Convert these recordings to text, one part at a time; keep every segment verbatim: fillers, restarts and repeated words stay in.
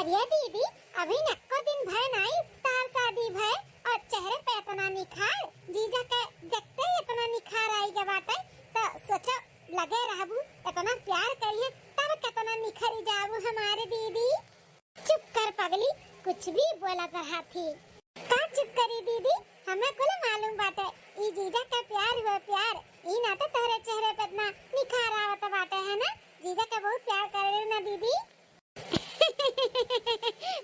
ये दीदी, अभी नक्को दिन भय नाई तार शादी भय, और चेहरे पे इतना निखार, जीजा के देखते ही इतना निखार आई गया बाटे, तो सोचो लगे रहबू, इतना प्यार करिए तब कितना निखरी जाबू हमारे दीदी। चुप कर पगली, कुछ भी बोलत रहा थी। का चुप करी दीदी, हमें कुल मालूम बाटे, ई जीजा का प्यार हुआ प्यार, ई नाते तोहरे चेहरे पे इतना निखार आवत बाटे है ना, जीजा का बहुत प्यार करे ना दीदी।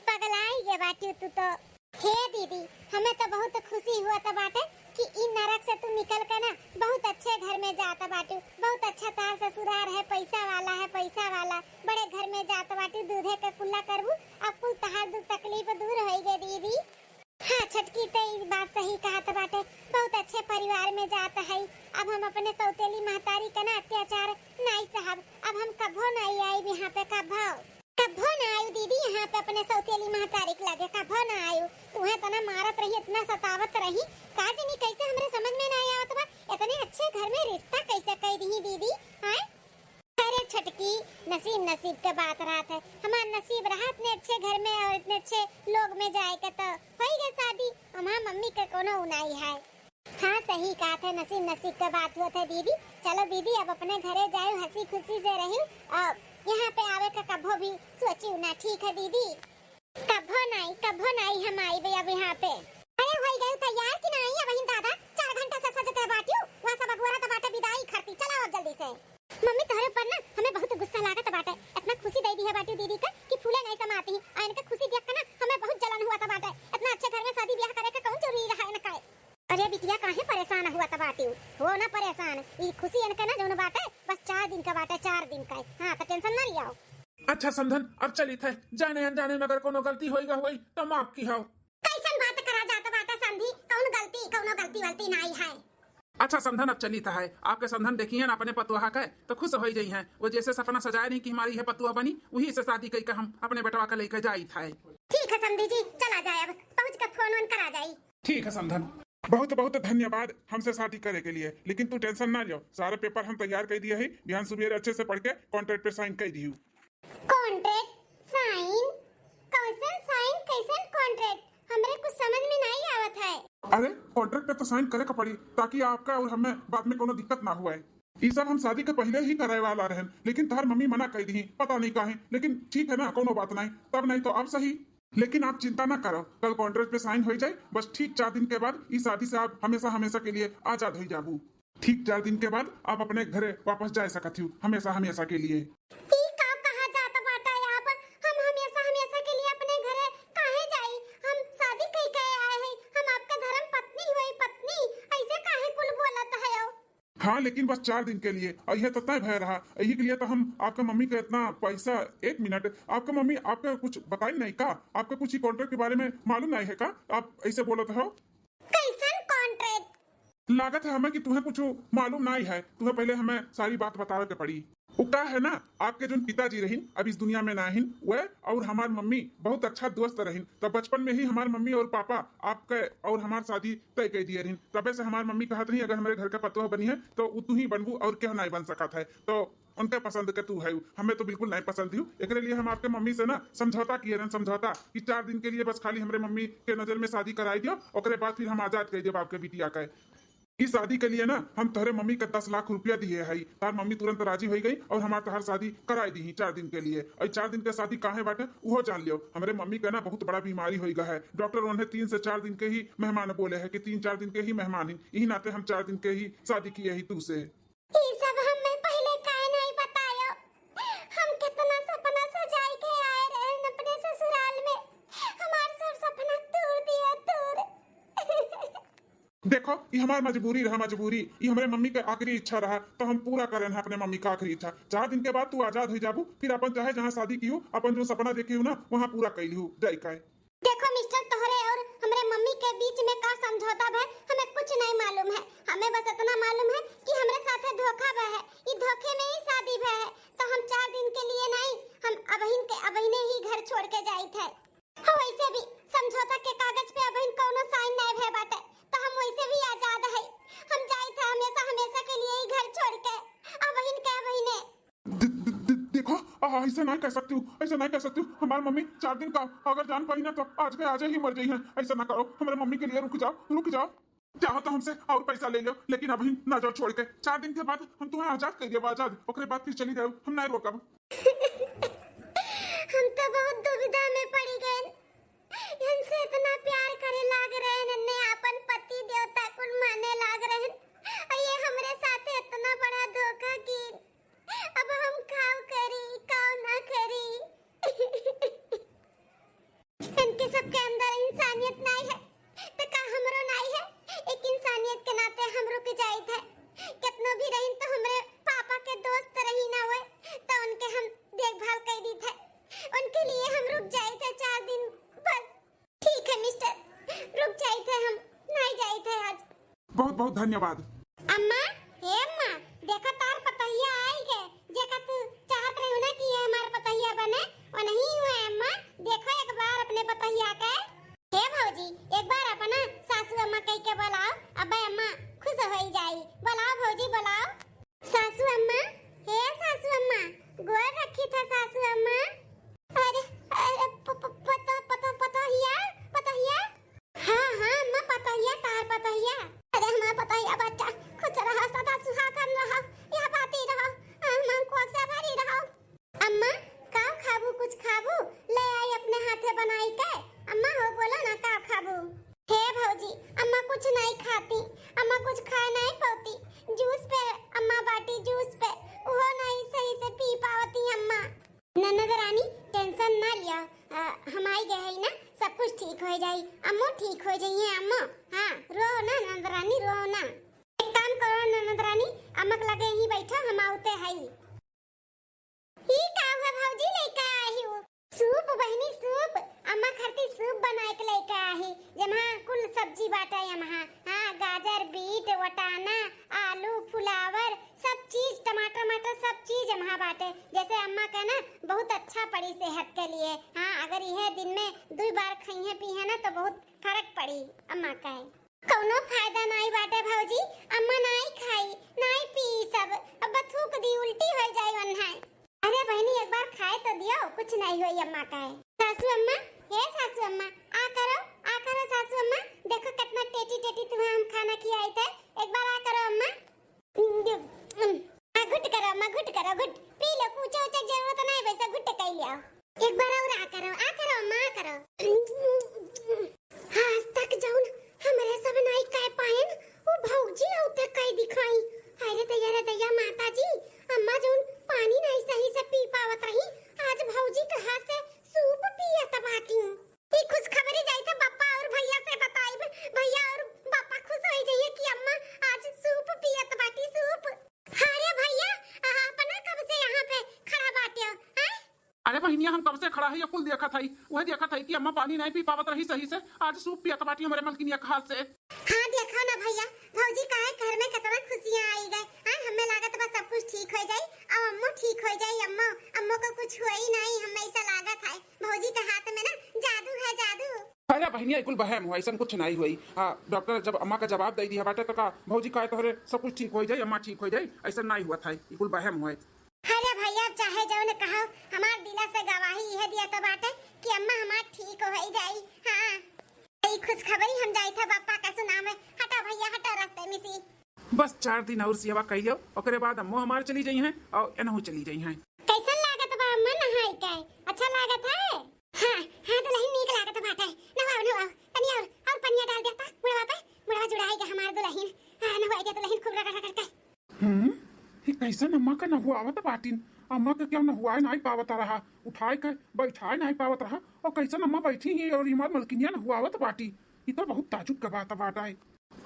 पगलाई गे बाटी तू तो। हे दीदी, हमें तो बहुत खुशी हुआ था बाटे कि इन नरक से तू निकल के ना बहुत अच्छे घर में जाता बाटू, बहुत अच्छा तार ससुरार है, पैसा वाला है, पैसा वाला, बड़े घर में जाता बाटू, दूधे के कुल्ला करबू, अब कुल तहार दुख तकलीफ दूर होई गे दीदी। हाँ छोटकी, तो ई बात सही कहत बाटे, बहुत अच्छे परिवार में जात है। अब हम अपने सौतेली महतारी का ना अत्याचार नाई सहब, अब हम कभो नाई आइब यहाँ पे, कभो, कभो ना आयु दीदी यहाँ पे अपने सौतेली महतारी के लगे, कभो ना आयु। तुहे तना मारत रही, इतना सतावत रही, का जानी कैसे हमरे समझ में नाई आवत बा, इतने अच्छे घर में रिश्ता कैसे कई दिही दीदी, हैं? अरे छोटकी, नसीब नसीब के बात रहत है। हमार नसीब रहा इतने अच्छे घर में और इतने अच्छे लोग में जाए के, तो होई गए शादी। हमार मम्मी के कोनो उनाई है। हाँ सही कहत है, नसीब नसीब के बात होत है दीदी। चलो दीदी, अब अपने घरे जाए, हंसी खुशी से रही और यहाँ पे आवे का कभो भी सोची ना, ठीक है दीदी? कभो नाई, कभो नाई हम आइबे अब यहाँ पे। अरे होई गयू तैयार कि नाई? अबहिन दादा चार घंटा से सजते बाटियो, वहाँ सब अगोरत बाटे विदाई खातिर। चलाओ अब जल्दी से। मम्मी तोहरे ऊपर ना हमें बहुत गुस्सा लागत बाटे, इतना खुशी दे दी है बाटियो दीदी का कि फूले नाई समाती। आ इनके खुशी देख के ना हमें बहुत जलन हुआ था बाटे। इतना अच्छे घर में शादी ब्याह करे के कौन जरूरी रहा इनका? अरे बिटिया काहे परेशान हुआ था बाटियो? हो ना परेशान, ई खुशी इनके ना जौन बाटे बस चार दिन का बाटे, चार दिन का। हाँ तो टेंशन ना लियाओ। अच्छा समधन, अब चलित है, जाने अनजाने में अगर कोनो गलती होइगा होई तो माफ किहो। कैसन बात करा जात बाटे समधी? कौन गलती? कौनो गलती वलती नाई है। अच्छा समधन, अब चलित है, आपके समधन देखिहन अपने पतोहा के तो खुश होई जइहैं। वो जैसे सपना सजाए रही कि हमारी यह पतोह बनी, वही से शादी कई के हम अपने बेटवा के लेके जाइत है। ठीक है समधी जी, चला जाए, अब पहुँच के फोन वोन करा जाई। ठीक है समधन। बहुत बहुत धन्यवाद हमसे शादी करे के लिए, लेकिन तू टेंशन ना लियो, सारे पेपर हम तैयार कर दिए है, बिहान सुबेरे अच्छे से पढ़ के कॉन्ट्रैक्ट पे साइन कर दियो। Contract sign? कैसन साइन, कैसन कॉन्ट्रैक्ट? हमरे कुछ समझ में नहीं आवत है। अरे कॉन्ट्रैक्ट पे तो साइन करे के पड़ी, ताकि आपका और हमें बाद में कोनो दिक्कत ना हुए। ई सब हम शादी के पहले ही करे वाला रहन, लेकिन तहर मम्मी मना कर दी, पता नहीं काहे। लेकिन ठीक है ना, कोनो बात नहीं, तब नहीं तो अब सही। लेकिन आप चिंता ना करो, कल कॉन्ट्रैक्ट पे साइन हो जाए, बस ठीक चार दिन के बाद इस शादी से आप हमेशा हमेशा के लिए आजाद हो जाबू। ठीक चार दिन के बाद आप अपने घरे वापस जा सकत हो, हमेशा हमेशा के लिए। ई का कहा जात बाटा आप? हम हमेशा हमेशा के लिए अपने घरे काहे जाई? हम शादी कई के आए हैं, हम आपके धर्म पत्नी हुई पत्नी, ऐसे काहे कुल बोलत है? हाँ, लेकिन बस चार दिन के लिए, और यह तो तय भय रहा। यही के लिए तो हम आपके मम्मी के इतना पैसा। एक मिनट, आपके मम्मी आपके कुछ बताई नहीं का? आपके कुछ ही कॉन्ट्रैक्ट के बारे में मालूम नहीं है का? आप ऐसे बोलत हो। कैसन कॉन्ट्रैक्ट? लागत है हमें कि तुम्हें कुछ मालूम नहीं है, तुम्हें पहले हमें सारी बात बतावे के पड़ी। वो का है ना, आपके जोन पिताजी रहिन, अब इस दुनिया में ना हिन, वह और हमार मम्मी बहुत अच्छा दोस्त रहिन। तो बचपन में ही हमार मम्मी और पापा आपके और हमार शादी तय कर दिए रहिन। तबे से हमार मम्मी कहत रही, "अगर हमारे घर का पतोह बनी है, तो उ तू ही बनबू और केहू नहीं बन सकत है।" तो उनके पसंद के तू है, हमें तो बिल्कुल नहीं पसंद ही। एकरे लिए हम आपके मम्मी से ना समझौता किए रहन, समझौता कि चार दिन के लिए बस खाली हमरे मम्मी के नजर में शादी कराई दियो, ओकरे बाद फिर हम आजाद कर दियो आपके बिटिया के। इस शादी के लिए ना हम तोहरे मम्मी के दस लाख रुपया दिए हई। तार मम्मी तुरंत राजी हो गई और हमार तोहार शादी कराई दी ही चार दिन के लिए। और चार दिन के शादी काहे बाटे उहो जान लियो। हमरे मम्मी के ना बहुत बड़ा बीमारी हो गया है। डॉक्टर उन्हें तीन से चार दिन के ही मेहमान बोले है कि तीन चार दिन के ही मेहमान ही। यही नाते हम चार दिन के ही शादी किए ही तू से। ई सब हमें पहले काहे नहीं बतायो? हम कितना सपना सजाई के आए रहन अपने ससुराल में, हमार सब सपना तोड़ दिया, तोड़। देखो, ई हमार मजबूरी रहा, मजबूरी। ई हमरे मम्मी के आखिरी इच्छा रहा, तो हम पूरा करन है अपने मम्मी का आखिरी इच्छा। चार दिन के बाद तू आजाद हो जाबू, फिर अपन चाहे जहाँ शादी की हो, अपन जो सपना देखी हो ना, वहाँ पूरा कर लिहू, जाई का। देखो मिस्टर, तोहरे और हमरे मम्मी के बीच में का समझौता भय, हमें कुछ नहीं मालूम है। हमें बस इतना मालूम है कि हमरे साथे धोखा भय है, ई धोखे में ही शादी भय है। तो हम चार दिन के लिए नहीं, हम अबहिन के अबहिने ही घर छोड़ के जाइत है। हाँ, वैसे भी समझौता के कागज पे अबहिन कौनो साइन नहीं भय बाटे, तो हम वैसे भी आजाद है। हम जाइत है हमेशा हमेशा के लिए ही घर छोड़ के, अबहिन के अबहिने। दे-, दे-, दे-, देखो, आ, ऐसा नहीं कह सकती हूँ, ऐसा नहीं कह सकती हूँ। हमार मम्मी चार दिन का अगर जान पाई ना तो आज के आज ही मर जाई है। ऐसा ना करो, हमारे मम्मी के लिए रुक जाओ, रुक जाओ। चाहो तो हमसे और पैसा ले लो, लेकिन अभी नजर छोड़ के चार दिन के बाद हम तुम्हें आजाद कर देब, आजाद। ओकरे बाद फिर चली जाओ, हम नहीं रोकब। हम तो बहुत दुविधा में पड़ी गए। इनसे इतना प्यार करे लाग रहे हैं, इन्हें अपन पति देवता कुल माने लाग रहे हैं, और ये हमरे साथ इतना बड़ा धोखा की। अब हम काव करी, काव ना करी। इनके सबके अंदर इंसानियत नाई है, तो का हमरो नाई है? एक इंसानियत के नाते हम रुक जाइत है। कितनो भी रहीन तो हमरे पापा के दोस्त रही ना हुए, तो उनके हम देखभाल कर दी थे। उनके लिए हम रुक जाइत है चार दिन बस। ठीक है मिस्टर, रुक जाइत है हम, नाई जाइत है आज। बहुत बहुत धन्यवाद। अम्मा, हे अम्मा, देखो तार पतोहिया आई गए, जेका तू चाहत रही ना कि ये हमार पतोहिया बने, वो नहीं हुए अम्मा। देखो एक बार अपने पतोहिया के। हे भौजी, एक बार अपना सासू अम्मा कह के बुलाओ, अब्बे अम्मा खुश होई जाई। बुलाओ भौजी, बुलाओ। सासू अम्मा, हे सासू अम्मा, गोर रखी था सासू अम्मा। अरे, अरे, प-, प-, पतो-, पतो-, पतोहिया, पतोहिया। हाँ, हाँ, अम्मा, पतोहिया, तार पतोहिया। अरे, हमार पतोहिया बच्चा, खुश रहा, सदा सुहागन रहा, यह बाती रहा, हम, हम को से भरी रहा। अम्मा, का खाबू, कुछ खाबू? ले आई अपने हाथे बनाई के। अम्मा हो, बोला ना, का खाबू? हे भौजी, अम्मा कुछ नहीं खाती, अम्मा कुछ खाए नहीं पाती। जूस पे अम्मा बाटी, जूस पे, वो नहीं सही से पी पावती अम्मा। ननद रानी, टेंशन ना लिया, अ, हम आई गए है ना, सब कुछ ठीक हो जाई, अम्मो ठीक हो जाइए अम्मो। हाँ, रो ना ननद रानी, रो ना। एक काम करो ननद रानी, अम्मा के लगे ही बैठो, हम आवते हई। ई का हुआ भौजी, लइका आई हो? सूप बहिनी, सूप। अम्मा खातिर सूप बनाए के लइका आई, जेम्हा कुल सब्जी बाटे एम्हा। हाँ, गाजर, बीट, वटाना, आलू, फुलावर, सब चीज, टमाटर, टमाटर, सब चीज एम्हा बाटे। जैसे अम्मा के ना बहुत अच्छा पड़ी सेहत के लिए। हाँ, अगर इहे दिन में दुई बार खइहे पीहे ना तो बहुत फर्क पड़ी अम्मा के। कौनो फायदा नाई बाटे भौजी, अम्मा नाई खाई, नाई पी सब, अब थूक दी, उल्टी हो जाई वन्हाई। अरे बहिनी, एक बार खाए तो दियो, कुछ नाई होई अम्मा का है। सासू अम्मा, हे सासू अम्मा, आ करो, आ करो सासू अम्मा, देखो कितना टेटी टेटी तुम्हें हम खाना खियाई थे, एक बार आ करो अम्मा। आ, घुट करो अम्मा, घुट करो, घुट। पी लो, पूछे उछे के जरूरत नाई, वैसा घुट कई लिया। एक बार और आ करो, आ करो अम्मा, आ करो। आज तक जौन हमरे सब नाई कह पाएन, वो भौजी औते कह दिखाई। अरे दैया रे दैया, माता जी, अम्मा जौन पानी नाई सही से पी पावत रही, आज भौजी के हाथ से सूप पियत बाटी। ई खुशखबरी जाई त बप्पा और भैया से बताइब। भैया और बप्पा खुश होई जाइए कि अम्मा आज सूप पियत बाटी, सूप। अरे भैया, आ, अपना कब से यहाँ पे खड़ा बाटे हो, हैं? अरे बहिनिया, हम कब से खड़ा है, ये कुल देखत हई, वह देखत हई कि अम्मा पानी नहीं पी पावत रही सही से, आज सूप पियत बाटी हमरे मलकिनिया के हाथ से। हाँ, देखो ना भैया, भौजी का है घर में कितना खुशियाँ आई गए। हाँ, हमें लागत बा सब कुछ ठीक हो जाई, अब अम्मो ठीक हो जाई। अम्मा, अम्मो को कुछ हुआ ही नहीं, हमें ऐसा लागत है। भौजी के हाथ में ना जादू है, जादू। अरे बहिनिया, ई कुल बहम हुआ, ऐसन कुछ नहीं हुई। हाँ, डॉक्टर जब अम्मा का जवाब दे दिया बाटे तो का भौजी का तोहरे सब कुछ ठीक हो जाई, अम्मा ठीक हो जाई, ऐसा नहीं हुआ था, ई कुल बहम हुआ। अरे भैया, चाहे जौन कहो, हमार दिला से गवाही यह दिया तो बाटे कि अम्मा हमार ठीक हो ही जाई। हाँ, ई खुशखबरी हम जाई थे बापा का सुनावे। हटो भैया, हटो रास्ते में से। बस चार दिन और सेवा कइलो, ओकरे बाद अम्मो हमार चली जाई हैं और एनहू चली जाई हैं। कैसन लागत बा अम्मा नहाई के? अच्छा लागत है? हाँ, हाँ दुलहिन, नीक लागत बाटे। नहाओ, नहाओ, तनी और, और पनिया डाल देता मुड़वा पे, मुड़वा जुड़ाई के हमार दुलहिन। हाँ, नहाई के दुलहिन खूब रगड़ रगड़ के। हम्म, ई कैसन अम्मा के नहुआवत बाटिन? अम्मा के क्यों नहुआए नाई पावत रहा, उठाए के बैठाए नाई पावत रहा, और कैसन अम्मा बैठी ही और हमार मलकिनिया नहुआवत बाटी। ई तो बहुत ताजुब के बात बाटे।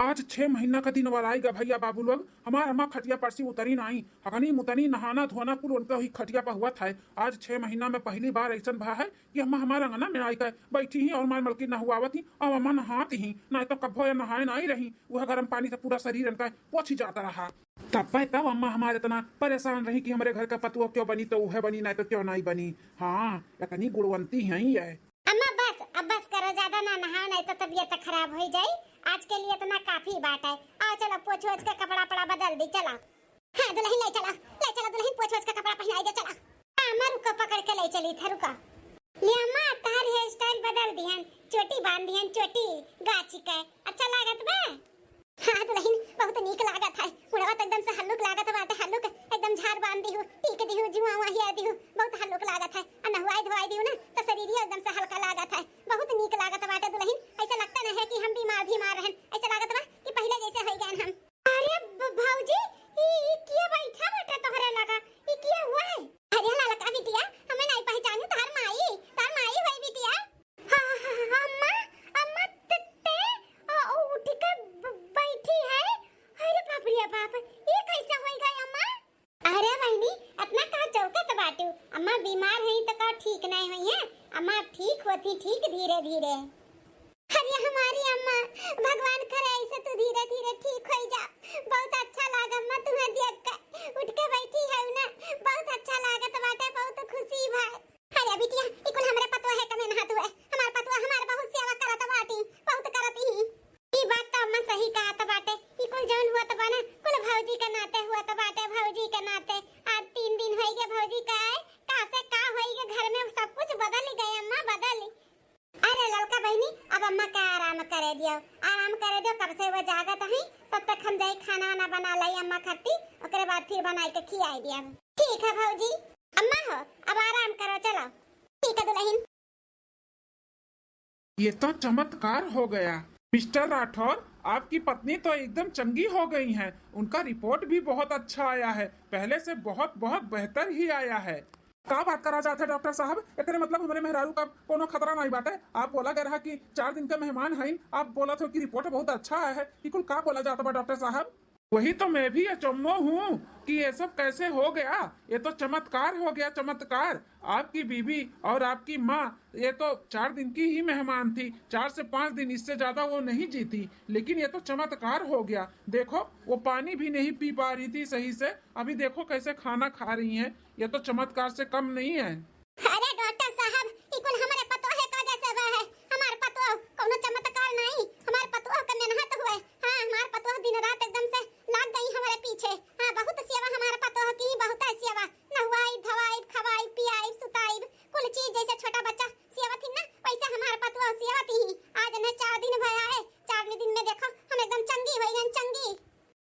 आज छह महीना का दिन वराई गा भैया बाबू लोग, हमार अम्मा खटिया पर से उतरी नाई। हगनी मुतनी, नहाना धोना कुल उनके ही खटिया पर हुआ था। आज छह महीना में पहली बार ऐसन भा है कि अम्मा हमार अंगना में आई के बैठी ही और हमार मलकिन नहुआवत ही और अम्मा नहात ही, नाई तो कब्बो या नहाए नाई रही। वह गरम पानी से पूरा शरीर इनका पोछ जाता रहा। तब तब अम्मा हमार इतना परेशान रही कि हमरे घर का पतुआ क्यों बनी तो उहे बनी, नाई तो क्यों नाई बनी। हाँ, इतनी गुणवंती हैं ये। अम्मा बस, अब बस करो, ज्यादा ना नहाओ, नहीं तो तबीयत खराब हो जाई। आज के लिए इतना काफी बात है। आओ चलो, पोछ ओछ के कपड़ा पड़ा बदल दी, चलो। हाँ दुलहिन, ले चलो, ले चलो दुलहिन, पोछ ओछ के कपड़ा पहनाई दे, चलो। हाँ, अम्मा रुका, पकड़ के ले चली था, रुका। ले अम्मा, तहार हेयर स्टाइल बदल दिहन, चोटी बांध दिहन, चोटी गाछी के। अच्छा लागत बा? हाँ दुलहिन, बहुत नीक लागत है। मुड़वा तो एकदम से हल्लुक लागत बाटे, हल्लुक एकदम झाड़ बांध दिहु, टीक दिहु, जुआ उआ हिया दिहु, बहुत हल्लुक लागत है। आ नहुआई धोआई दिहु ना, तो शरीरियो एकदम से हल्का लागत है। बहुत नीक लागत बाटे दुलहिन, ऐसा लगता नहीं है कि हम बीमार बीमार रहन, ऐसा लागत बा कि पहले जैसे हो गए हम। अरे ब-, भौजी, ई, ई किया बैठा बाटे तोहरे लगा? ई किया हुआ है? अरे ललका बिटिया, हमें नहीं पहचानी, तार माई, तार माई हुई बिटिया। हाँ, हाँ, हाँ, अम्मा, अम्मा, त-, ते, अ, उठ के ब-, बैठी है। अरे बाप रे बाप, ये कैसे होई गई अम्मा? अरे बहनी, इतना का चौकत बाटू? अम्मा बीमार है तो का ठीक नहीं हुई है? अम्मा ठीक होती, ठीक धीरे धीरे। अरे हमारी अम्मा, भगवान करे ऐसे तू धीरे धीरे ठीक होई जा। बहुत अच्छा लाग अम्मा तुम्हें देख के। उठ के बैठी है ना, बहुत अच्छा लागत बाटे, बहुत खुशी भा। अरे बिटिया, ई कुल हमरे पतोहे के मेहनत हुए। हमार पतोह हमार बहुत सेवा करत बाटी, बहुत करत ही। ई बात तो अम्मा सही कहत बाटे। ई कुल जौन हुअत बा ना, कुल भौजी के नाते हुअत बाटे, भौजी के नाते। आज तीन दिन होई गए भौजी का आए, का से का होई गए, घर में सब कुछ बदल गए अम्मा, बदल। अरे ललका बहनी, अब अम्मा का आराम करे दियो, आराम करे दियो, कब से वो जागत है, तब तक हम जाई खाना वाना बना लाई अम्मा खाती, ओकरे बाद फिर बनाई के खियाई दिया। ठीक है भौजी। अम्मा हो, अब आराम करो, चलो। ठीक है दुलहिन। ये तो चमत्कार हो गया। मिस्टर राठौर, आपकी पत्नी तो एकदम चंगी हो गई हैं। उनका रिपोर्ट भी बहुत अच्छा आया है, पहले से बहुत, बहुत बेहतर ही आया है। का बात करा जात है डॉक्टर साहब? एकरे मतलब हमरे मेहरारू का कोनो खतरा नहीं बाटे। आप बोला गए रहा कि चार दिन के मेहमान हईन, आप बोला थे कि रिपोर्ट बहुत अच्छा आया है। ये कुल का बोला जाता बा डॉक्टर साहब? वही तो मैं भी अचम्भो हूँ कि ये सब कैसे हो गया। ये तो चमत्कार हो गया, चमत्कार। आपकी बीबी और आपकी माँ, ये तो चार दिन की ही मेहमान थी, चार से पाँच दिन, इससे ज्यादा वो नहीं जीती, लेकिन ये तो चमत्कार हो गया। देखो, वो पानी भी नहीं पी पा रही थी सही से, अभी देखो कैसे खाना खा रही हैं। ये तो चमत्कार से कम नहीं है। अरे डॉक्टर साहब, ई कुल हमरे पतोहे का वजह से हुआ है। हमार पतोह कोनो चमत्कार नहीं, हमार पतोह के मेहनत हुए। हाँ, हमार पतोह दिन रात एकदम से लाग गई हमारे पीछे। हाँ, बहुत सेवा हमार पतोह की, बहुत सेवा। नहवाई, धवाई, खवाई, पियाई, सुताई, कुल चीज जैसे छोटा बच्चा सेवत ही ना, वैसे हमार पतोह सेवत ही। आज ने चार दिन भया है, चार दिन में देखो हम एकदम चंगी हो गए, चंगी।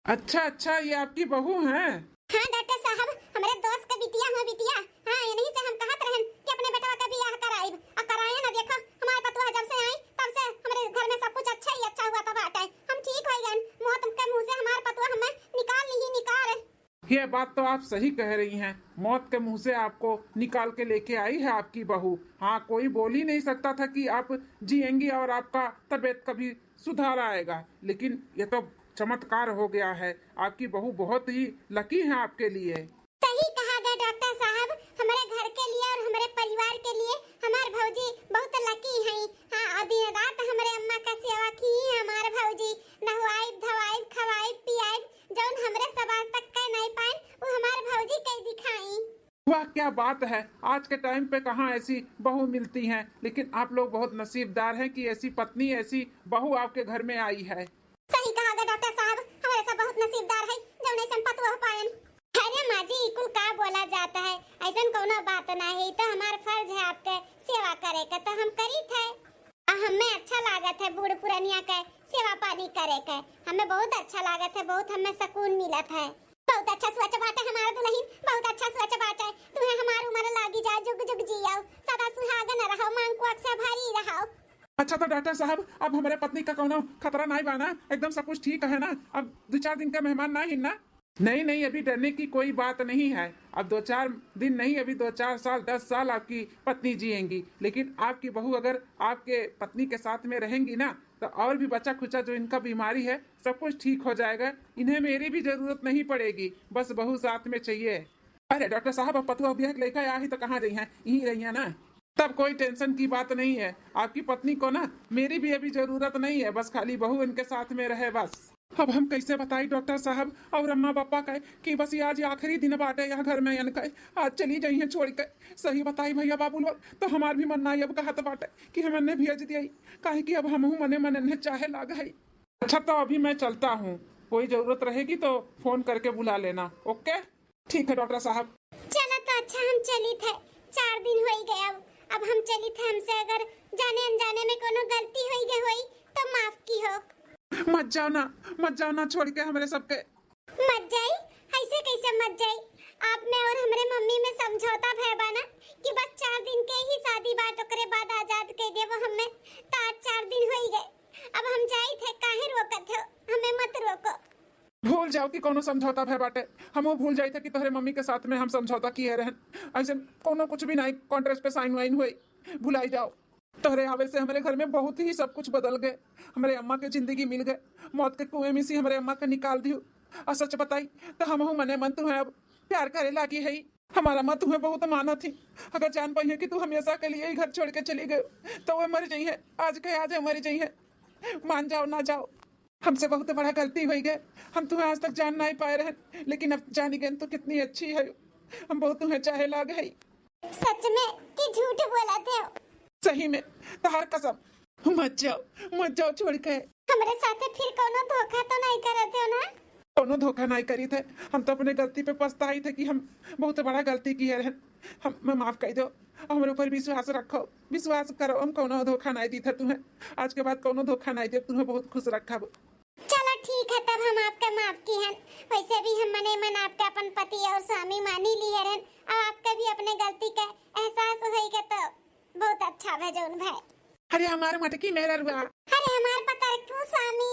अच्छा, अच्छा, ये आपकी बहू हैं? हाँ डॉक्टर साहब, हमरे दोस्त के बिटिया हो बिटिया। हाँ, इन्हीं से हम कहत रहन कि अपने बेटवा का बियाह कराइब। आ कराए ना, देखो, हमारे पतोह जब से आई, तब से हमरे घर में सब कुछ अच्छा ही अच्छा हुआ था बाटे। हम ठीक हो गए। मौत के मुंह से हमारे पतोह हमें निकाल ली ही निकाल। ये बात तो आप सही कह रही हैं, मौत के मुंह से आपको निकाल के लेके आई है आपकी बहू। हाँ, कोई बोल ही नहीं सकता था कि आप जिएंगी और आपका तबीयत कभी सुधार आएगा, लेकिन ये तो चमत्कार हो गया है। आपकी बहू बहुत ही लकी है आपके लिए। सही कहा गया डॉक्टर साहब, हमारे घर के लिए और हमारे परिवार के लिए हमार भौजी बहुत लकी हैं। हाँ, और दिन रात हमारे अम्मा का सेवा की हैं हमार भौजी, नहवाइब, धवाइब, खवाइब, पियाइब, जौन हमरे सब आज तक कह नहीं पाए, वो हमार भौजी कह दिखाई। वाह, क्या बात है, आज के टाइम पे कहाँ ऐसी बहू मिलती हैं, लेकिन आप लोग बहुत नसीबदार हैं कि ऐसी पत्नी, ऐसी बहू आपके घर में आई है। सही कहा गया डॉक्टर साहब, हमारे सब बहुत नसीबदार है जौन ऐसन पतोह पायन। अरे माँ जी, ई कुल का बोला जाता है, ऐसन कोनो बात ना है, ई तो हमार फर्ज है आपके सेवा करे का, तो हम करीत है। आ हमें अच्छा लागत है बूढ़ पुरनिया के सेवा पानी करे के, हमें बहुत अच्छा लागत है, बहुत हमें सुकून मिलत है। बहुत अच्छा सोच बाटे हमार दुलहिन, बहुत अच्छा सोच बाटे। तुहे हमार उम्र लागी जाए, जुग जुग जियो, सदा सुहागन रहो, मांग कोख से भरी रहो। अच्छा तो डॉक्टर साहब, अब हमारे पत्नी का कौनो खतरा नहीं बा ना? एकदम सब कुछ ठीक है ना? अब दो चार दिन का मेहमान ना ही ना? नहीं, नहीं, अभी डरने की कोई बात नहीं है। अब दो चार दिन नहीं, अभी दो चार साल, दस साल आपकी पत्नी जिएंगी, लेकिन आपकी बहू अगर आपके पत्नी के साथ में रहेंगी ना, तो और भी बचा खुचा जो इनका बीमारी है, सब कुछ ठीक हो जाएगा। इन्हें मेरी भी जरूरत नहीं पड़ेगी, बस बहू साथ में चाहिए। अरे डॉक्टर साहब, अब पतोह बियाह के लइका आही तो कहाँ जइहें? यहीं रहिहें ना। तब कोई टेंशन की बात नहीं है, आपकी पत्नी को ना मेरी भी अभी जरूरत नहीं है, बस खाली बहू इनके साथ में रहे बस। अब हम कैसे बताई डॉक्टर साहब और अम्मा पापा का कि बस ये आज आखिरी दिन बाटे यहाँ घर में इनका, आज चली जइहें छोड़ के। सही बताई भैया बाबू लोग, तो हमार भी मन ना अब कहत बाटे कि हम इन्हें भेज दिया, काहे कि अब हमहू मने मन इन्हें चाहे लाग है। अच्छा, तो अभी मैं चलता हूँ, कोई जरूरत रहेगी तो फोन करके बुला लेना, ओके? ठीक है डॉक्टर साहब। चला त अच्छा, हम चलित है, चार दिन होई गए। अब अब हम चलित है, हमसे अगर जाने अनजाने में कोनो गलती होई गए होई तो माफ किहो। मत जाओ ना, मत जाओ ना छोड़ के हमरे सबके। मत जाई? ऐसे कैसे मत जाई? आप में और हमरे मम्मी में समझौता भय बा ना कि बस चार दिन के ही शादी बात, ओकरे बाद आजाद कर देबो हमें। तो आज चार दिन होई गए, अब हम जाई थे, काहे रोकत हो? हमें मत रोको। भूल जाओ कि कोनो समझौता भय बाटे। हमहू भूल जाई थे कि तोहरे मम्मी के साथ में हम समझौता किए रहन। ऐसे कोनो कुछ भी नहीं, कॉन्ट्रैक्ट पे साइन वाइन हुई, भुलाई जाओ। तोहरे आवे से हमरे घर में बहुत ही सब कुछ बदल गए। हमरे अम्मा के जिंदगी मिल गए, मौत के कुएं में से हमरे अम्मा के निकाल दियो। और सच बताई तो हमहू मने मन तुम्हें अब प्यार करे लागी है। हमार अम्मा तुम्हें बहुत मानत ही। अगर जान पाई है कि तू हमेशा के लिए ही घर छोड़ के चली गई तो वे मर जाई है, आज के आज मर जाई है। मान जाओ ना जाओ, हमसे बहुत बड़ा गलती हो गए। हम तुम्हें आज तक जान नहीं पाए रहे, लेकिन अब जानी गए तो कितनी अच्छी है। हम बहुत तुम्हें चाहे लाग है। सच में कि झूठ बोलत हो? सही में, तोहार कसम। मत जाओ, मत जाओ छोड़ के। हमरे साथे फिर कोनो धोखा तो नहीं करत हो ना? कोनो धोखा नहीं करी थे। हम तो अपने गलती पे पछताई थे कि हम बहुत बड़ा गलती किए रहे। हम, हमें माफ कर दो, हमरे ऊपर विश्वास रखो, विश्वास करो, हम कोनो धोखा नहीं दी थे तुम्हें। आज के बाद कोनो धोखा नहीं दे, तुम्हें बहुत खुश रखब। चलो ठीक है, तब हम आपका माफ किहन। वैसे भी हम मने मन आपका अपन पति और स्वामी मानी लिए रहन। अब आपका भी अपने गलती का एहसास होई के तो बहुत अच्छा भजौन भाई। अरे हमार मटकी मेहररुआ। अरे हमार पतरकू स्वामी।